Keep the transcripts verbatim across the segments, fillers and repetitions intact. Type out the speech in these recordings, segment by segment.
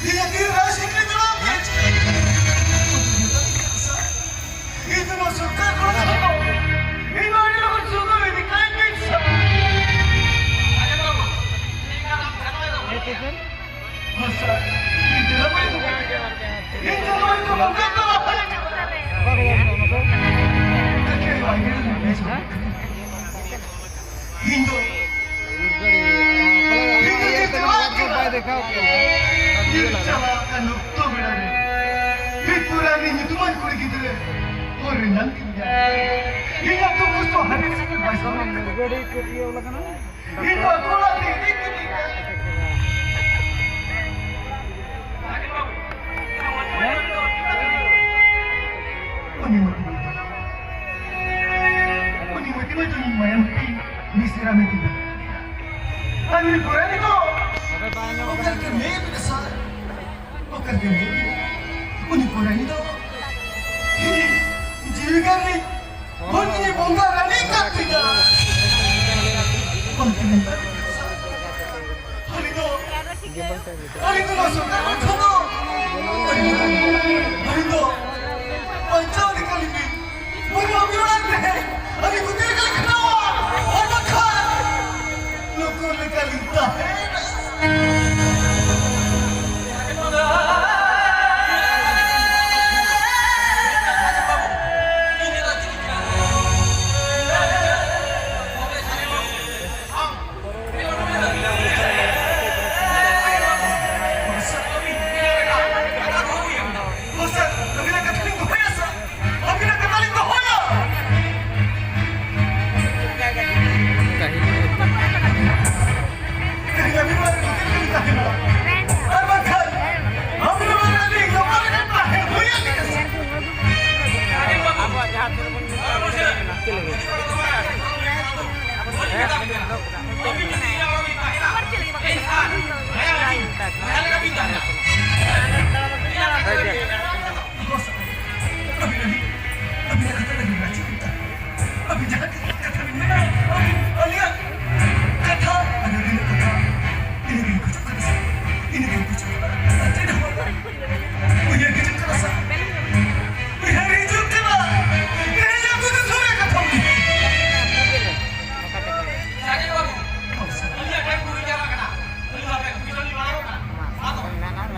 ᱤᱧᱟᱹᱜ ᱛᱤ ᱨᱮ ᱥᱤᱠᱲᱤ ᱡᱚᱲᱟᱣ ᱠᱮᱫ᱾ ᱤᱧ ᱫᱚ ᱱᱚᱣᱟ ᱥᱚᱨᱠᱟᱨ ᱜᱚᱲᱚ ᱥᱚᱯᱚᱦᱚᱫ, ᱤᱧ ᱫᱚ ᱟᱹᱰᱤ ᱞᱚᱜᱚᱱ ᱥᱩᱫᱷᱟᱹᱨ ᱤᱫᱤ ᱠᱟᱹᱧ ᱵᱤᱱ ᱥᱮ᱾ ᱦᱮᱸ, ᱥᱟᱨ, ᱤᱧ ᱡᱟᱱᱟᱢ ᱟᱭᱳ ᱫᱚ, ᱤᱧ ᱡᱟᱱᱟᱢ ᱟᱭᱳ ᱫᱚ ᱵᱚᱸᱜᱟ ᱛᱟᱞᱟ ᱦᱚᱲ ᱠᱟᱱᱟᱭ᱾ ᱤᱧ ᱫᱚ, ᱤᱧ ᱫᱚ ᱪᱮᱫ ᱦᱚᱸ ᱵᱟᱭ ᱫᱮᱠᱷᱟᱣ ᱠᱮᱫᱟ᱾ ᱤᱧ ᱪᱟᱞᱟᱜ ᱠᱟᱱ ᱚᱠᱛᱚ ᱵᱮᱲᱟ ᱨᱮ ᱢᱤᱫ ᱯᱩᱨᱟᱱᱤ ᱧᱩᱛᱩᱢᱟᱱ ᱠᱩᱲᱤ ᱜᱤᱫᱽᱨᱟᱹ ᱦᱚᱨ ᱨᱮ ᱧᱟᱢ ᱠᱮᱫᱤᱧᱟ᱾ ᱤᱧᱟᱜ ᱫᱩᱠ ᱠᱚᱥᱴᱚ ᱦᱟᱹᱵᱤᱡ ᱥᱮᱫ ᱵᱟᱭ ᱥᱟᱢᱟᱝ ᱠᱟᱫᱟ᱾ ᱤᱧ ᱫᱚ ᱟᱠᱚ ᱚᱲᱟᱜ ᱛᱮ ᱤᱫᱤ ᱠᱤᱫᱤᱧᱟ᱾ ᱩᱱᱤ ᱢᱟᱹᱛᱤ ᱢᱟᱹᱭ ᱫᱚ, ᱩᱱᱤ ᱢᱟᱹᱛᱤ ᱢᱟᱹᱭ ᱫᱚ ᱤᱧ ᱢᱟᱭᱟᱢ ᱦᱟᱹᱴᱤᱧ ᱢᱤᱥᱨᱟ ᱢᱮᱱᱛᱮ ᱫᱚ᱾ ᱟᱨ ᱩᱱᱤ ᱯᱚᱨᱟᱱᱤ ᱫᱚ ᱚᱠᱟ ᱞᱮᱠᱟ ᱢᱮᱱᱟᱭ ᱢᱮᱱᱟ ᱥᱟᱨ? ᱚᱠᱟ ᱞᱮᱠᱟ ᱢᱮᱱᱟᱭ ᱢᱮᱱᱟ? ᱩᱱᱤ ᱯᱚᱨᱟᱱᱤ ᱫᱚ ᱤᱧ ᱡᱤᱣᱤ ᱜᱟᱨ ᱨᱤᱱ ᱦᱚᱲ ᱤᱧ ᱵᱚᱸᱜᱟ ᱨᱟᱱᱤ ᱠᱟᱱ ᱛᱤᱧᱟ᱾ ᱚᱱᱛᱮ ᱢᱮᱱ ᱫᱟᱲᱮᱭᱟᱜ ᱠᱟᱱᱟ ᱥᱟᱨ᱾ ᱟᱹᱞᱤᱧ ᱫᱚ, ᱟᱹᱞᱤᱧ ᱫᱚ ᱱᱚᱣᱟ ᱥᱚᱨᱠᱟᱨ ᱯᱟᱦᱴᱟ ᱫᱚ, ᱟᱹᱞᱤᱧ ᱫᱚ ᱵᱟᱧᱪᱟᱣ ᱞᱮᱠᱟ ᱞᱤᱧ ᱵᱚᱸᱜᱟ ᱵᱩᱨᱩ ᱟᱱ ᱛᱟᱦᱮᱸ, ᱟᱹᱞᱤᱧ ᱫᱚ ᱪᱮᱫ ᱞᱮᱠᱟ ᱞᱤᱧ ᱠᱷᱟᱴᱟᱣᱟ? ᱟᱨ ᱵᱟᱠᱷᱟᱱ ᱱᱩᱠᱩ ᱞᱮᱠᱟ ᱞᱤᱧ ᱛᱟᱦᱮᱱᱟ᱾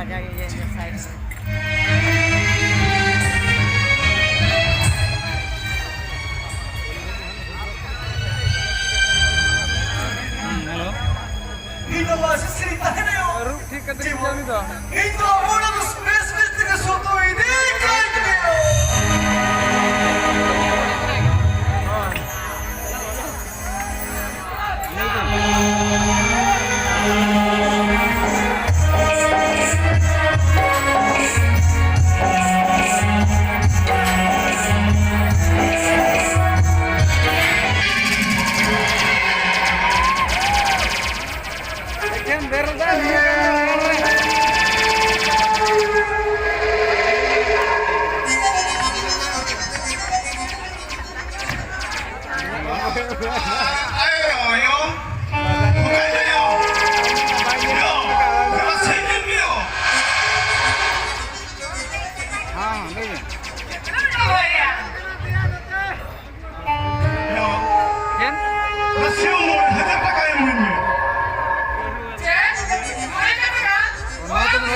ᱞᱟᱜᱟ ᱜᱮ ᱤᱭᱟᱹ ᱥᱟᱭᱤᱰ ᱨᱮ᱾ ᱦᱮᱞᱳ᱾ ᱟᱹᱨᱩᱵ ᱴᱷᱤᱠ ᱠᱟᱛᱮ ᱜᱮ ᱩᱱᱤ ᱫᱚ᱾